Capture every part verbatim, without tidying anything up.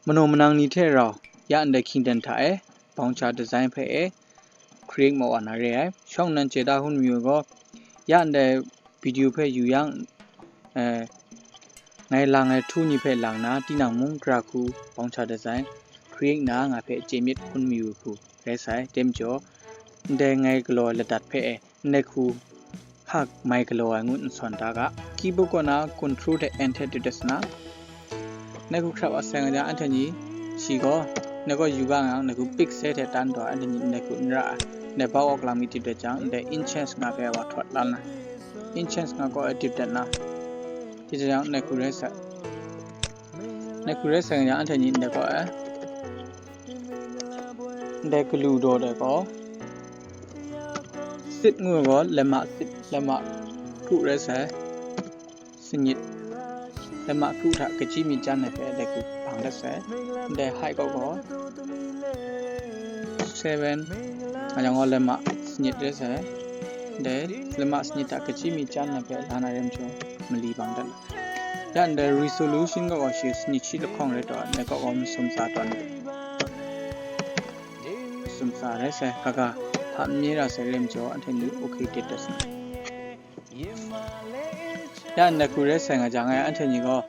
Manaw manang ni hte rau, ya ndai hkying dan hta e, bouncer design hpe e, create maw wa na re ai. Shawng nnan chye da hkrum mayu gaw, ya ndai video hpe yu yang, eh, ngai lang ai htu ni hpe lang na, tinang mung gara hku bouncer design create na nga hpe chye myit hkrum mayu hku rai sai. Dai majaw, ndai ngai galaw ai ladat hpe e, ndai hku hpa mai galaw ai ngut n sawn da ga. Keyboard kaw na Control hte N hte dip dat sa na, ndai hku hkrap a sai nga jang, anhte ni shi gaw, ndai gaw yu ga nga yang, ndai hku pixel hte tan taw, anhte ni ndai hku n ra ai. Ndai bau awk lang mi dip dat jang, ndai inches nga hpe wa htawt la na, inches nga kaw e dip dat na, dip dat jang, ndai hku rai sai. Ndai hku rai sai nga jang, anhte ni ndai kaw e, ndai galu daw dai gaw, sit ngu ai gaw, lemma sit, lemma kru rai sai, sanit, lemma kru hta kaji mi jan ai hpe dai hku bang dat sai. Ndai height kaw gaw, seven, nga jang gaw lemma sanit rai sai. Ndai lemma sanit hta kaji mi jan ai hpe la na re majaw, mali bang dat na. Ya ndai resolution kaw gaw shi sanit shi lahkawng rai taw, ndai kaw gaw masum tsa tawn ai. Masum tsa rai sai, kaga hpa n mi ra sai re majaw, anhte ni okay dip dat sai. Ya ndai hku rai sai nga jang e, anhte ni gaw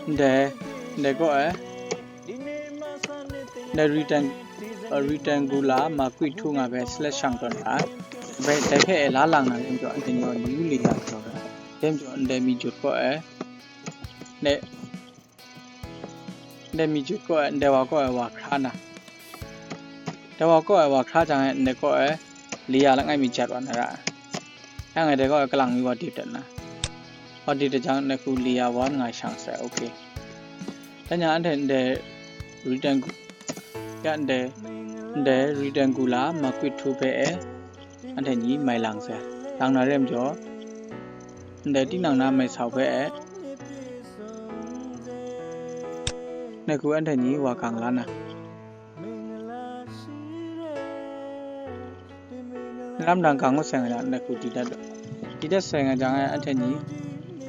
ndai, ndai kaw e, ndai rectan-, rectangular marquee tool nga hpe select shang tawn ra ai. Bai, dai hpe e la lang na re majaw, anhte ni gaw new layer jaw ra ai. Dai majaw, ndai mi jut kaw e, ndai, ndai mi jut kaw e, ndai wa kaw e wa hkra na. Ndai wa kaw e wa hkra jang e, ndai kaw e layer langai mi jat wa na ra ai. Ya nga dai kaw e kalang mi wa dip dat na. Wa dip dat jang, ndai hku layer one nga shang sai, okay. Dan jang anhte ndai rectangu-, ya ndai, ndai rectangular marquee tool hpe e, anhte ni mai lang sai. Lang na re majaw, ndai tinang na mai sau hpe e, ndai hku anhte ni wa gang la na. Lam dang gang ngut sai nga jang, ndai hku di dat, di dat sai nga jang e, anhte ni,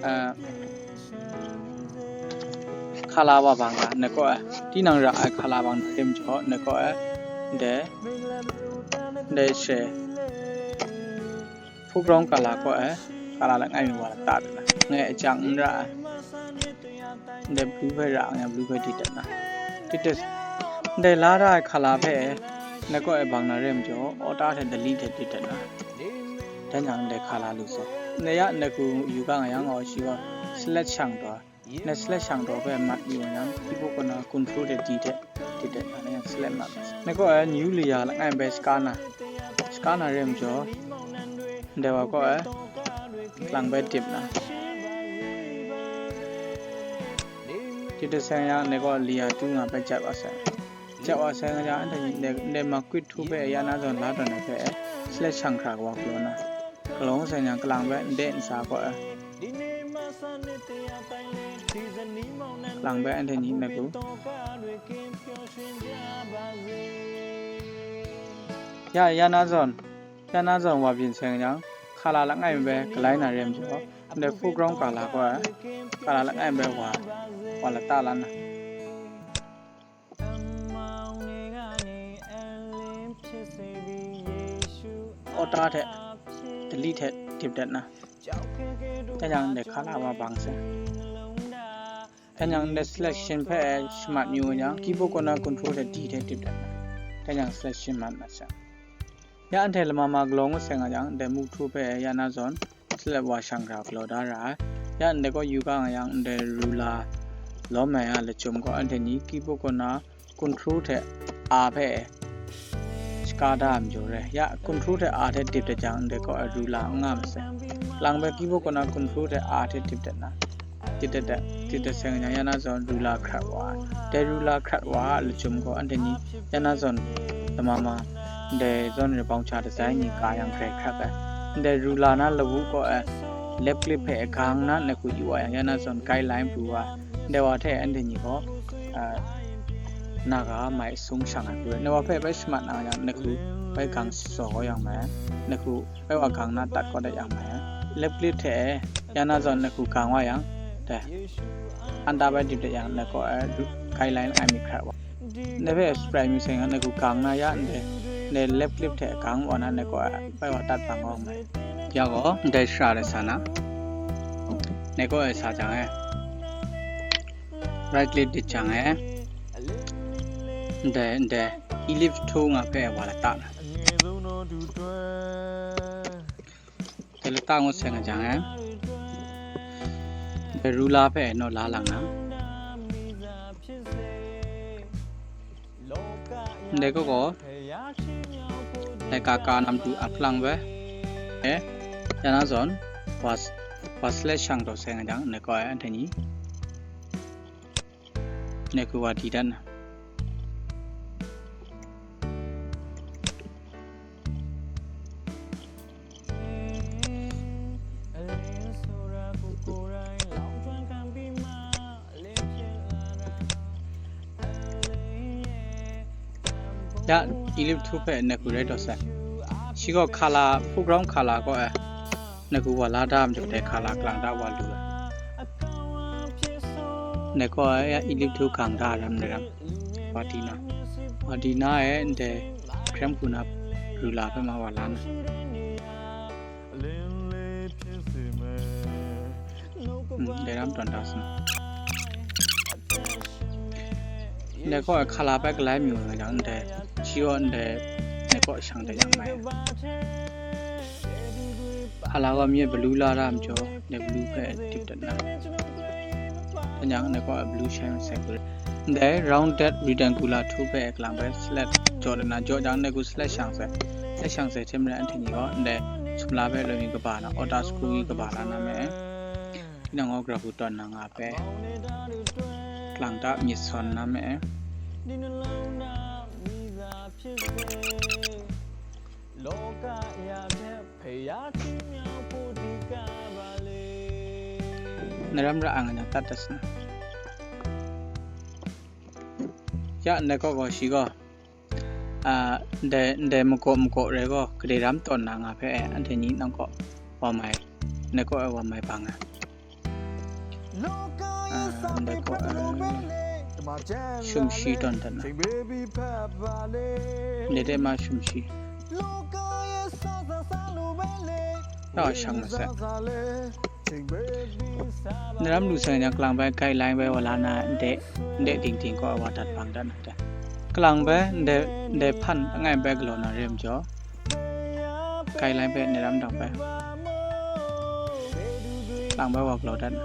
ah, hkala wa bang ga, ndai kaw e, tinang ra ai hkala bang na re majaw, ndai kaw e, ndai, ndai she, foreground colour kaw e, colour langai mi wa la ta dat na, ngai a jang n ra ai. Ndai blue hpe ra nga, blue hpe di dat na. Di dat, ndai la ra ai hkala hpe, ndai kaw e bang na re majaw, Alt hte Delete hte di dat na. Dan jang ndai hkala lu sai. Ndai ya, ndai hku yu ga nga yang gaw, shi gaw select shang taw. Ndai select shang taw hpe mat yu yang, keyboard kaw na Control hte D hte di dat na, select mat. Ndai kaw e new layer langai bai shaka na. Shaka na re majaw, ndai wa kaw e lang bai dip na. Dip dat sai yang, ndai kaw layer two nga bai jat wa sai. Jat wa sai nga jang, anhte ni ndai, ndai marquee tool hpe ya na zawn la tawn ai hpe select shang hkra wa galaw na. Galaw sai yang, kalang bai ndai nsa kaw e, kalang bai anhte ni ndai hku. Ya, ya na zawn, ya na zawn wa byin sai nga jang, colour langai mi bai galai na re majaw, ndai foreground colour kaw e, colour langai mi bai wa, wa la ta la na. Alt hte Delete hte dip dat na. Dan jang ndai colour wa bang sai. Dan jang ndai selection hpe shamat yu yang, keyboard kaw na Control hte D hte dip dat na. Dan jang selection mat na sai. Ya anhte lama ma galaw ngut sai nga jang, ndai move tool hpe ya na zawn, select wa shang hkra galaw da ra ai. Ya ndai kaw yu ga nga yang, ndai ruler lawm ai a lachyum gaw, anhte ni keyboard kaw na Control hte R hpe shaka da ai majaw re. Ya, Control hte R hte dip dat jang, ndai kaw e ruler n nga masai. Lang bai keyboard kaw na Control hte R hte dip dat na. Dip dat dat, dip dat sai nga jang, ya na zawn ruler hkrat wa ai. Dai ruler hkrat wa ai lachyum gaw, anhte ni ya na zawn lama ma, ndai zawn re bouncer design ni ka yang grai hkrat ai. Ndai ruler na lawu kaw e left click hpe gang na, ndai hku yu wa yang, ya na zawn guideline pru wa ai. Ndai wa hte anhte ni gaw, ah, na ga mai sung shang ai hku, ndai wa hpe bai shamat na yang, ndai hku bai gang shaw kau yang mai, ndai hku bai wa gang na tat kau dat yang mai. Left click hte ya na zawn, ndai hku gang wa yang, dai, Anta bai dip de yang, nai kaw ai guideline ai myit hkrat wa. Nai hpe spray myu seng yang, nai hku gang na ya ndai, ndai left click hte gang wa na, nai kaw ai bai wa tat bang wa mai. Ya gaw, ndai shara de sa na. Nai kaw ai sa jang e. Right click dit jang e. Ndai, ndai, ellipse tool nga hpe wa la ta na. Dai lata ngut seng a jang e, dai ruler hpe naw la lang na. Ndai kaw gaw, dai ka ka nam du ap lang bai. E, ya na zawn, wa, wa select shang taw seng a jang, ndai kaw e, anhte ni. Ndai hku wa di dat na. Ya, ellipse tool hpe nai hku rai taw sai. Shi gaw color, foreground color gaw e, nai hku wa la da majaw dai color kalang da wa lu ai. Nai kaw e ya ellipse tool gang da ram, ram. Wa di na. Wa di na e, ndai gram hku na ruler hpe ma wa la na. Hmm, dai ram tawn da sa na. Ndai kaw e color bai galai myu nga jang ndai, shi gaw ndai, ndai kaw shang de yang mai. A la gaw mye blue la ra majaw, ndai blue hpe dip dat na. Dan yang ndai kaw e blue shang sai hku. Ndai rounded rectangular tool hpe kalang bai select jaw dat na, jaw jang ndai hku select shang sai. Select shang sai hte maren anhte ni gaw ndai sumla hpe loi mi kaba na, outer screw mi kaba la na me. Tinang gaw graph hku tawn na nga hpe, kalang ta myit sawn na me. Naram ra ang na tat das na. Ya, ndai kaw gaw shi gaw. A, ndai, ndai makaw makaw rai gaw, gade ram tawn na nga hpe, anhte ni nang kaw wa mai, ndai kaw wa mai bang ai. A, ndai kaw, a, shum shi tawn dat na. Ndai de ma shum shi. Yaw shang masat. Naram lu sai jang kalang bai guideline bai wa la na ndai, ndai ting ting kaw wa dat bang dat na ta. Kalang bai ndai, ndai hpan langai bai galaw na re majaw, guideline bai naram dang bai. Kalang bai wa galaw dat na.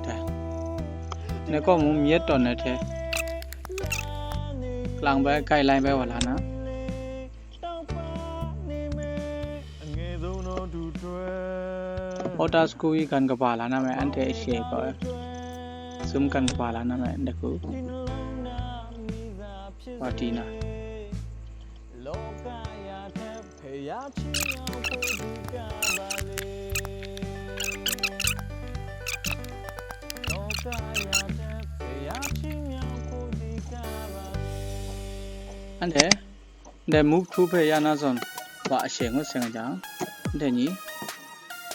Dai. Nai kaw mung myit tawn na hte. Kalang bai guideline bai wa la na. Outer screw i gan kaba la na mai, anhte a she gaw. Zoom gan kaba la na mai, ndai hku. Wa di na. Anhte, ndai move tool hpe ya na zawn, wa a she ngut seng jang, anhte ni,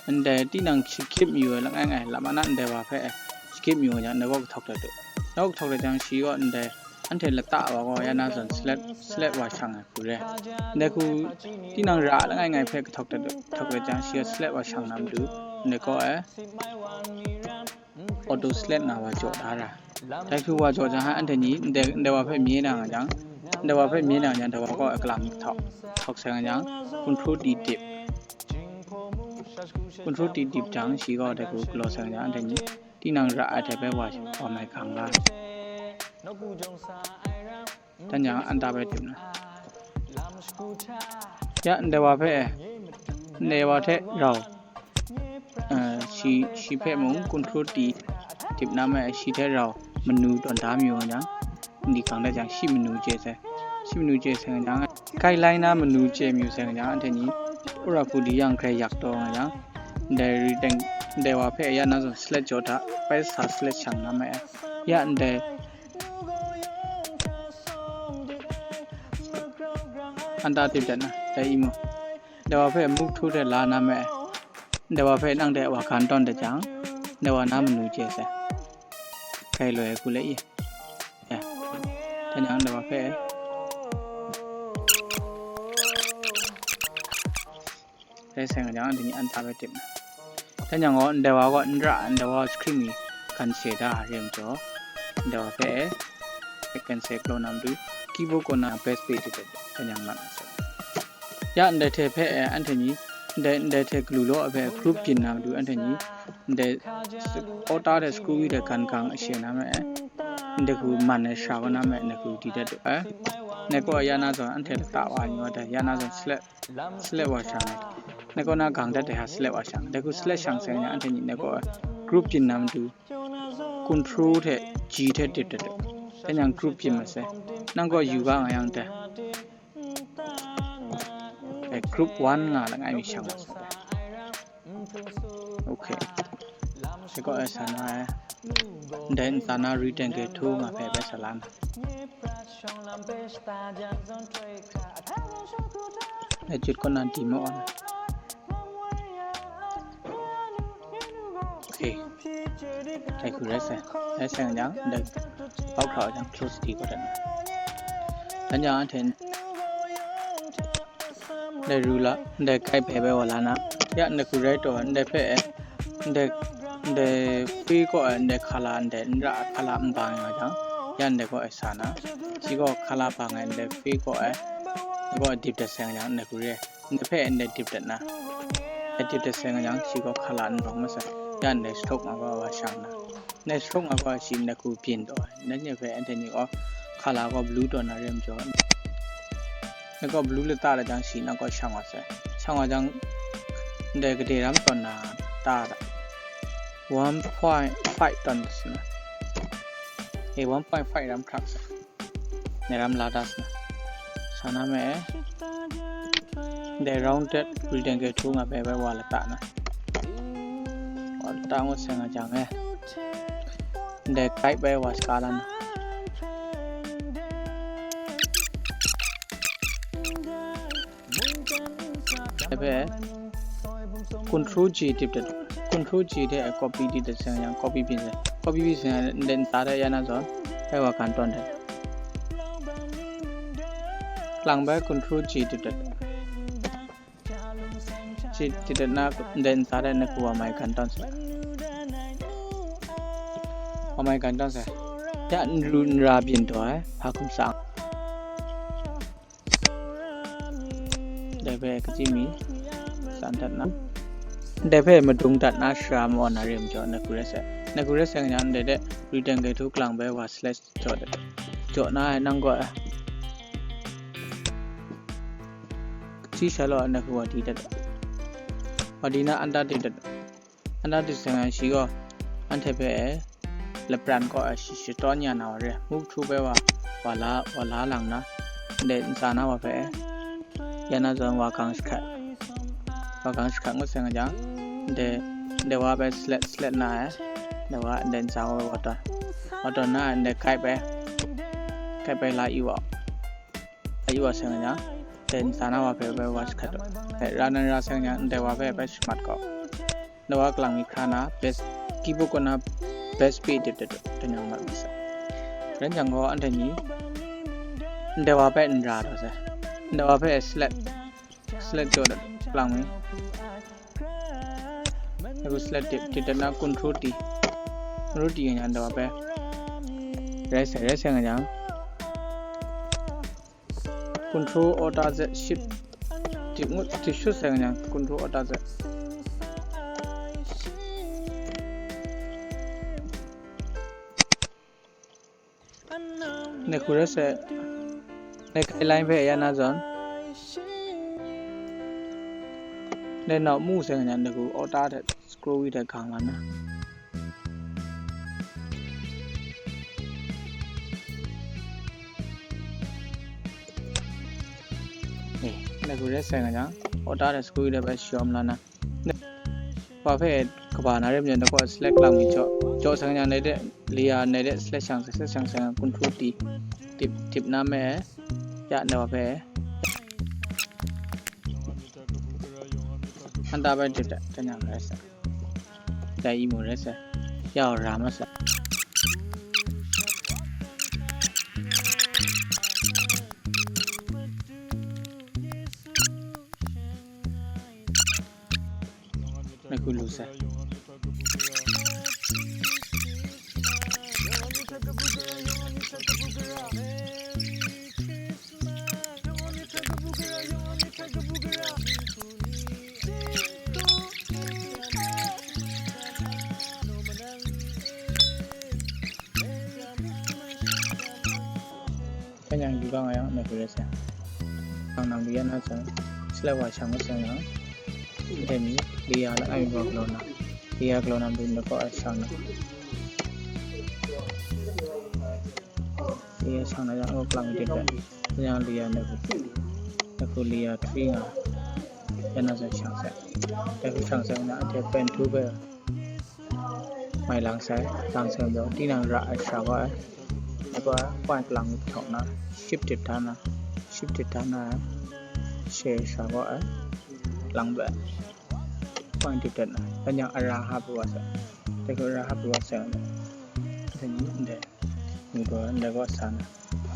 ndai tinang shakip mayu ai langai ngai, lam ana ndai wa hpe shakip mayu ai jang, ndai kaw kahtawk dat du. Ndai kaw kahtawk dat jang, shi gaw ndai, anhte lata wa gaw ya na zawn select, select wa shang ai hku re. Ndai hku tinang ra langai ngai hpe kahtawk dat, kahtawk dat jang, shi gaw select wa shang na matu, ndai kaw e auto select na wa jaw da ra. Dai hku wa jaw jang, anhte ni ndai, ndai wa hpe mye na nga jang, ndai wa hpe mye na nga jang, ndai wa gaw kalang htawk, htawk sai nga jang, control D dip. Control D dip jang, shi gaw dai hku galaw sai nga jang, anhte ni tinang ra ai hte bai wa, wa mai gang la. Dan jang, anta bai dip na. Ya, ndai wa hpe, ndai wa hte rau, eh, shi, shi hpe mung control D dip na me, shi hte rau manu tawn da mayu nga jang, ndi gang dat jang, shi manu chye sai, shi manu chye sai nga jang, guideline na manu chye mayu sai nga jang, anhte ni, ura hku di yang grai yak taw nga jang, ndai ri teng, ndai wa hpe ya na zawn select jaw hta, bai sa select shang na me, ya ndai, anta dip dat na, dai i mu. Dai wa hpe move tool hte la na me. Ndai wa hpe nang de wa gan tawn dat jang, ndai wa na manu chye sai. Hkai loi ai hku le i. Ya. Htanyang ndai wa hpe. Dai sai nga jang, anhte ni an ta bai tip na. Htanyang gaw, ndai wa gaw n ra, ndai wa screen mi gan she da re majaw, ndai wa hpe, gan she galaw na matu, keyboard kaw na best page de, htanyang mat na sai. Ya, ndai hte hpe, anhte ni, ndai, ndai hte galu law hpe group byin na matu, anhte ni, ndai s-, order de screw de gan gang a she na me, ndai hku man ai sha wa na me, ndai hku di dat du ai. Ndai kaw ya na zawn, anhte lata wa ni wa dai, ya na zawn select, select wa shang ai. Ndai kaw na gang dat de ha select wa shang. Ndai hku select shang sai na, anhte ni ndai kaw group byin na matu, control hte G hte dip dat du. Htanyang group byin ma sai. Nang kaw yu ga nga yang dai. Eh, group one nga langai mi shang wa sai. Okay. Sai kaw ai sa na ai. Ndai ntsa na return ke two nga hpe bai sa la na. Dai jut kaw na di maw na. Okay. Dai hku rai sai. Rai sai nga jang, ndai bau hkra jang close di kaw dat na. Dan jang anhte ndai ru la, ndai kai bai bai wa la na. Ya, ndai hku rai taw, ndai hpe, ndai, ndai free kaw ai, ndai hkala, ndai n ra ai hkala n bang nga jang, ya ndai kaw ai sa na. Shi gaw hkala bang ai, ndai free kaw ai, ndai kaw dip dat sai nga jang, ndai hku re ai. Ndai hpe ndai dip dat na. Ndai dip dat sai nga jang, shi gaw hkala n bang masai. Ya ndai stroke nga gaw wa shang na. Ndai stroke nga gaw shi ndai hku byin taw ai. Ndai ni hpe anhte ni gaw hkala gaw blu taw na re majaw, ndai gaw blu lata la jang shi nang gaw shang wa sai. Shang wa jang, ndai gade ram tawn na ta da. One point five tawn da sai na. E, one point five ram hkrak sai. Ndai ram la da sai na. Sa na me. Ndai rounded return ke two nga bai bai wa lata na. Wa lata ngut sai nga jang e. Ndai guide bai wa shaka la na. Dai hpe control G dip dat, control G de copy dip dat sai yang copy byin sai, copy byin sai ndai ntsa de ya na zawn, bai wa gan tawn dat. Lang bai control G dip dat. G dip dat na ndai ntsa de na ku wa mai gan tawn sai. Wa mai gan tawn sai. Ya n ru n ra byin taw ai, hpa hkum sang. Dai hpe kaji mi san dat na. Dai hpe madung dat na shara maw na re majaw, na ku rai sai. Na ku rai sai nga, dai de return ke two klang bai wa slash jaw dat. Jaw na ai nang gaw ai. Kaji sha law na ku wa di dat. Wa di na an da di dat. Anhte dai sai nga shi gaw, anhte hpe lapran kaw ai shi shatawn ya na wa re, muk htu bai wa, wa la, wa la lang na, ndai ntsa na wa hpe, ya na zawn wa gang shahkat, wa gang shahkat ngut sai nga jang, ndai, ndai wa hpe select, select na ai, ndai wa, ndai ntsa wa hpe wa tawn, wa tawn na ai, ndai guide bai, guide bai la yu wa, la yu wa sai nga jang, ndai ntsa na wa hpe bai wa shahkat, ra nan ra sai nga jang, ndai wa hpe bai shamat kaw. Ndai wa kalang mi hkra na best, keyboard kaw na best page dip dat dat nang mat masai. Ren jang gaw anhte ni ndai wa hpe n ra taw sai. Ndai wa hpe select, select jaw dat kalang mi. Ndai select dip, dip dat na control T. Control T nga jang ndai wa hpe. Rai sai, rai sai nga jang. Control Alt Z shift. Tip ngut, tip shut sai nga jang, control Alt Z. Ndai hku rai sai. Ndai guideline hpe ya na zawn. Ndai nau mu sai nga jang, ndai hku Alt hte scroll wheel hte gang la na. Eh, ndai hku rai sai nga jang, Alt hte scroll wheel hte bai shawm la na. Wa hpe kaba na re majaw, ndai kaw select lang mi jaw. Jaw sai nga jang, ndai de layer, ndai de select shang sai, select shang sai nga, control T. Tip, tip na me. Ya, ndai wa hpe. Anda bai dip dat, kanyang rai sa. Dai imu rai sa. Yau ra ma sa. Na ku lu sa. Kanyang yu ga nga yang, na ku rai sa. Ang nang lu ya na sa, sila wa shang ma sa yang, dai ni, li ya la ai wa galaw na, li ya galaw na, lu na ko ai shang na. Li ya shang na yang, ko klang di da. Yang li ya na ku, na ku li ya three nga, ya na sa shang sa. Dai ku shang sa na, dai pen tu bai. Mai lang sai, lang sai majaw, tinang ra ai sha wa ai. Dai gaw point lang htaw na, shift dip dan na, shift dip dan na, she sha wa ai, lang bai. Point dip dan na, kanyang ara hap wa sai. Dai gaw ara hap wa sai. Dai ni, dai. Ni gaw, dai gaw sa na.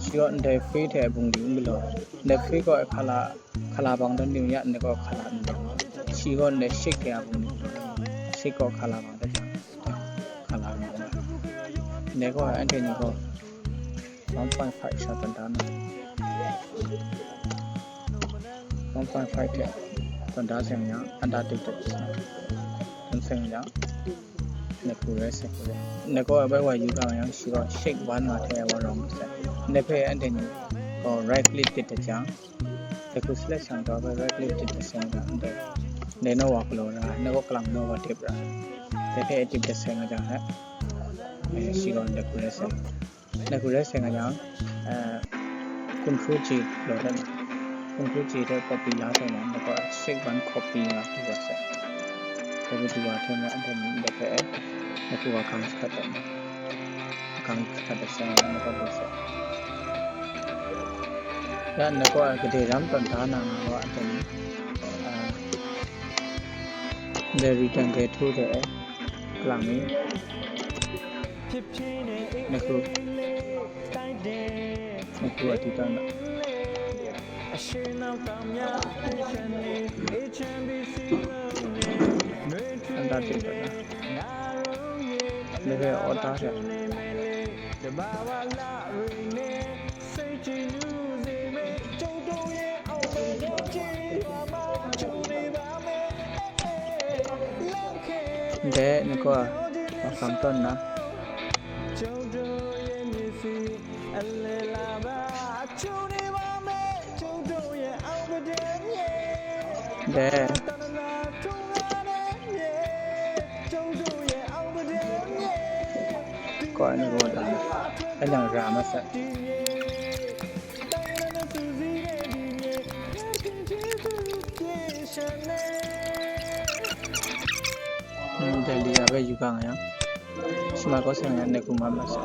Shi gaw ndai free hte bungli n galaw. Ndai free gaw hkala, hkala bang dan di ya, ndai gaw hkala n bang. Shi gaw ndai shake hte a bungli. Shake gaw hkala bang dan ya. Hkala n bang. Ndai gaw anhte ni gaw one point five sha tawn da na. One point five hte tawn da seng yang, anda dip dip. Tawn seng yang. Na ku rai sa ku rai. Na gaw bai wa yu ga yang shi gaw shake one nga hte wa rawng sa. Na hpe anhte ni gaw right click dip da jang, dai ku select shang gaw bai right click dip da seng ga ndai. Dai naw wa galaw ra, na gaw kalang naw wa dip ra. Dai hpe dip da seng ga jang hte, eh, shi gaw na ku rai sa. Na ku rai seng a yang, eh, control J lo dan. Control J hte copy la seng yang, na gaw shake one copy nga tu wa seng. Dai du wa hte na, anhte ni ndai hpe, na ku wa gang shakat dan. Gang shakat dan seng yang, na gaw lu seng. Ya, na gaw gade ram tawn da na nga wa anhte ni, ah, ndai return ke tu hte, eh, kalang ni. Na ku, na ku a ti tawn da. Anda ti tawn da. Na hpe order hte. Dai, na gaw, wa gang tawn na. Dai. Gaw, na gaw da. Kanyang ra ma sa. Hmm, dai li ya bai yu ga nga yang. Shi ma gaw seng yang, na ku ma ma sa.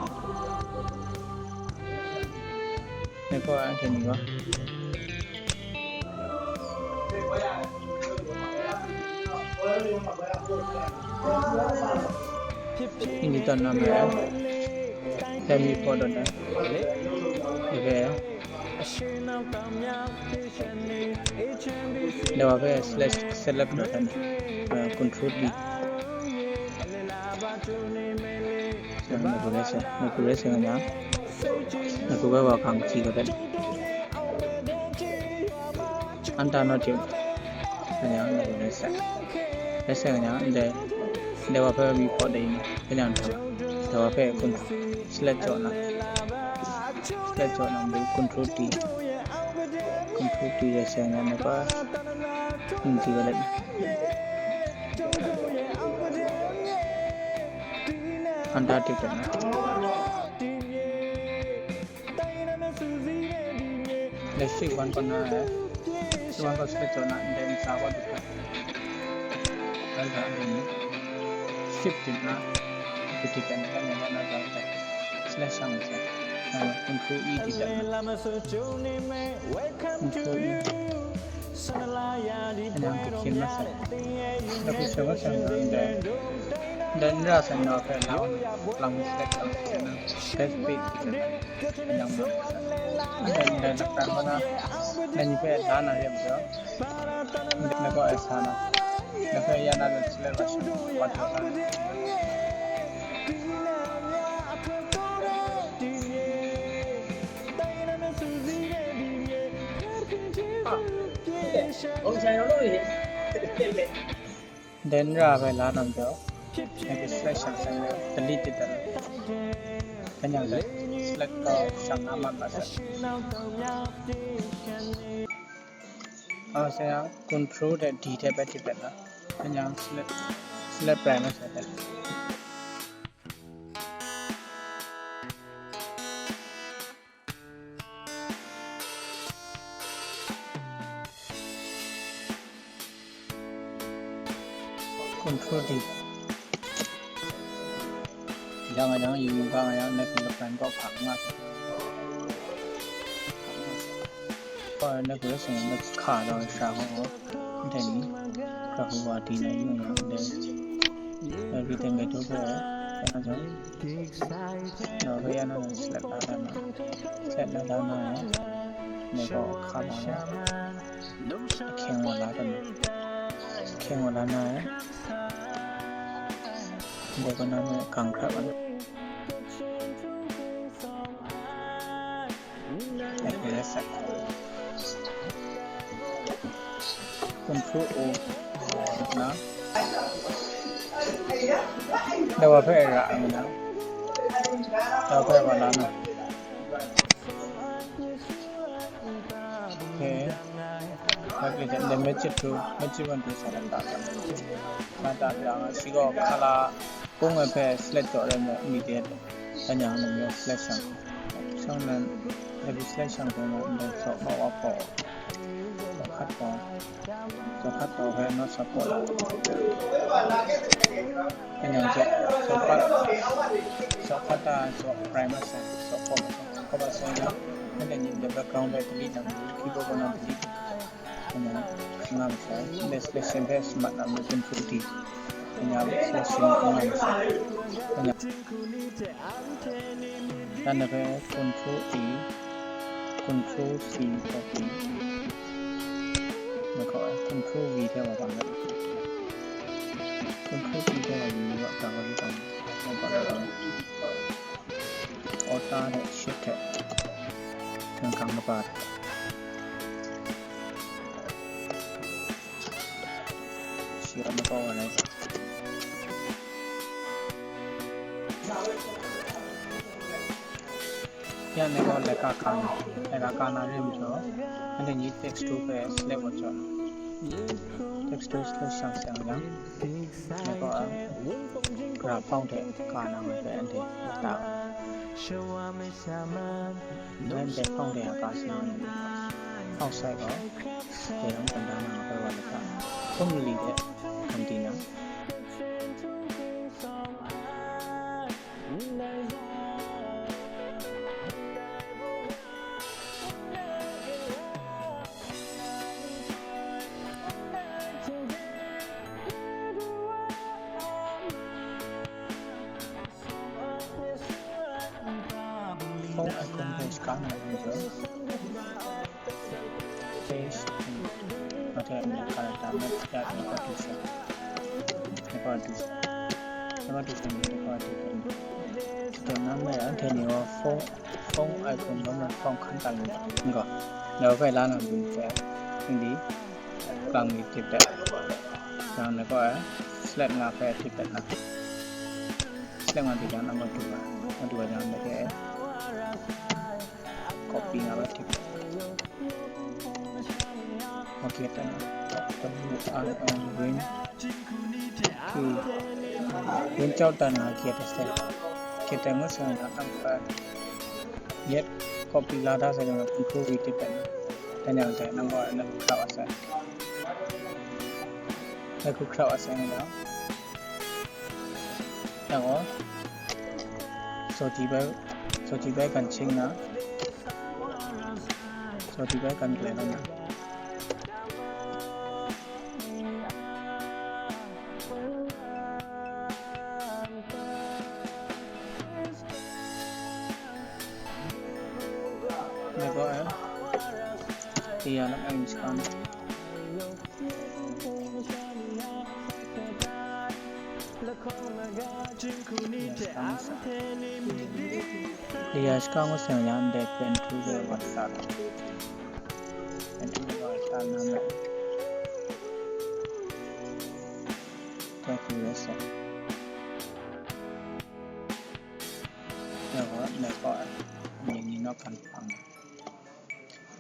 Na gaw anhte ni gaw. Hindi tawn na ma ya. Let me photo na. Okay. Dai wa hpe slash select rawt ai ni, eh, control D. Sa na ku rai sa, na ku rai sa nga yang, na ku bai wa hkang si rawt ai ni. Anta naw tim, nga yang na ku rai sa. Rai sa nga yang, ndai, ndai wa hpe report dai ni, nga yang hta, dai wa hpe kun select jaw na. Select jaw na, control T. Control T ya seng na, na pa, hmm, ti ga let. Anta tik dat na. Let's see, one pa na hai. One pa select jaw na, then sa wa tik dat. Rai ga ni. Shift na. Tik tik kan kan na na ga. Slash ang sa. Na control E di da. Control E. Kanyang ku hkyin masai. Lagu hkyin masai na ndai. Ndai n ra sai na hpe lau, lam select lam, back page kanyang ma masai. Ndai, ndai lakran ma na, na ni hpe la na re majaw, ndai na gaw ai sa na, na hpe ya na lam select wa sha, wa jaw na. Ndai n ra hpe la na majaw, maybe select shang shang na delete tit dat ai. Kanyang dai select kau shang na mat mat sai. A, sai yang control de D de bai tit dat na. Kanyang select, select prai masai de. Control D. Yang yang, yu yu ga yang, na ku lapan ko phak nga sa. Ko na ku sing na kha dau sha ho. Ndai ni, ka ku wa di na yung yang ndai. Everything me do ko. Kana jong. No, kaya na select la da na. Select la da na. Ne ko kha la na. Hkyeng wa la da na. Hkyeng wa la na. Ndai ko na me kang kra wa na. Control O na. Dawa hpe ra ang na. Dawa hpe wa la na. Okay. Hpe the magic tool, magic wand tool sa ta ta. Sa ta ta, shi gaw colour kung ai hpe select jaw ai mi de. Kanyang na majaw select shang. Shang nan, every select shang kong nan, ndai saw hpa wa hpaw. Saw hkat taw. Saw hkat taw hpe not support la. Kanyang jaw, saw hkat, saw hkat ta, saw prime sa, saw hpaw, saw hpaw sa na. Kanyang ni the background hpe delete na, keyboard ko na delete. Kanyang nga masai, the selection hpe smat na majaw control D. Kanyang selection nga masai. Kanyang, dan hpe control E, control C copy. Na ko control V hte wa bang. Control V hte wa yu wa, ka wa yu bang. Auto hte shift hte. Kang kang na pa. Shi a na pa wa na. Ya ne ko le ka ka na. Le ka ka na rim jo. Ande ni text tool hpe select wa jo. Text tool select shang shang yang. Ne ko a. Gra phong hte ka na ngai hpe ande ta. Ngai hpe phong hte a ka sa na. Phong sai gaw, dai lam kan da na ngai hpe wa lata. Hkum li hte kan di na. Phone icon hpe shaga na rin taw, face, mate, character, mate, ya, number two sa. Number two sa. Number two sa, number two sa. Jita na me, anhte ni gaw phone, phone icon number phone hkan ta lu ga. Dai hpe la na rin taw, hindi, kang ni tip dat. Yang na gaw, select nga hpe tip dat na. Select nga di jang, number two ga, number two ga jang, dai hpe copy nga bai tip. Okay, then, W R N win. Okay. Win chau tan na, okay, that's it. Okay, then, what's on the number? Yet, copy la da sa jang, control V tip dan. Dan yang sa, number, number crop asa. Number crop asa yang. Yang o. So, di bai, so, di bai kan ching na. So, di bai kan glai na. Area lang ai mi shaka na. Area shaka ngu seng yang de pen tu de wa sa. Pen tu de wa sa na me. Thank you, yes, sir. 然后那个你你那看看。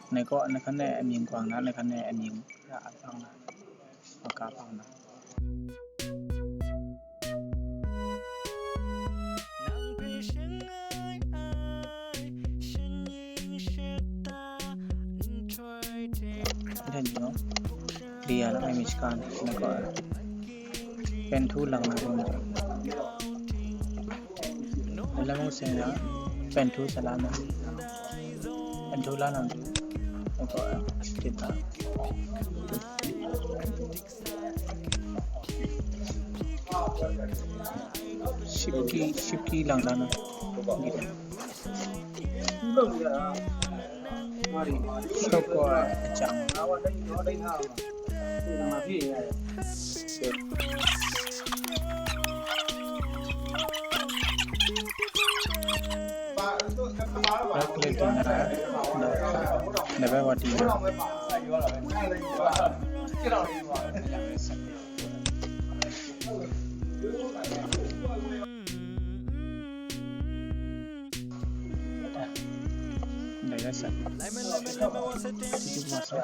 Nai kaw, nai hkan e amying kwang na, nai hkan e amying ra a pang na, maka pang na. Nai ni no, ria na ai mi shaka ni, nai kaw. Pen tu lang na rin na. Alam mo sing na, pen tu sa la na. Pen tu la na rin. Ako, kita. Shipki, shipki lang na na. Kita. Shop kaw ai a chyang. Rak le ting na, na bai wa ting na. Dai da sa. Sijik masa.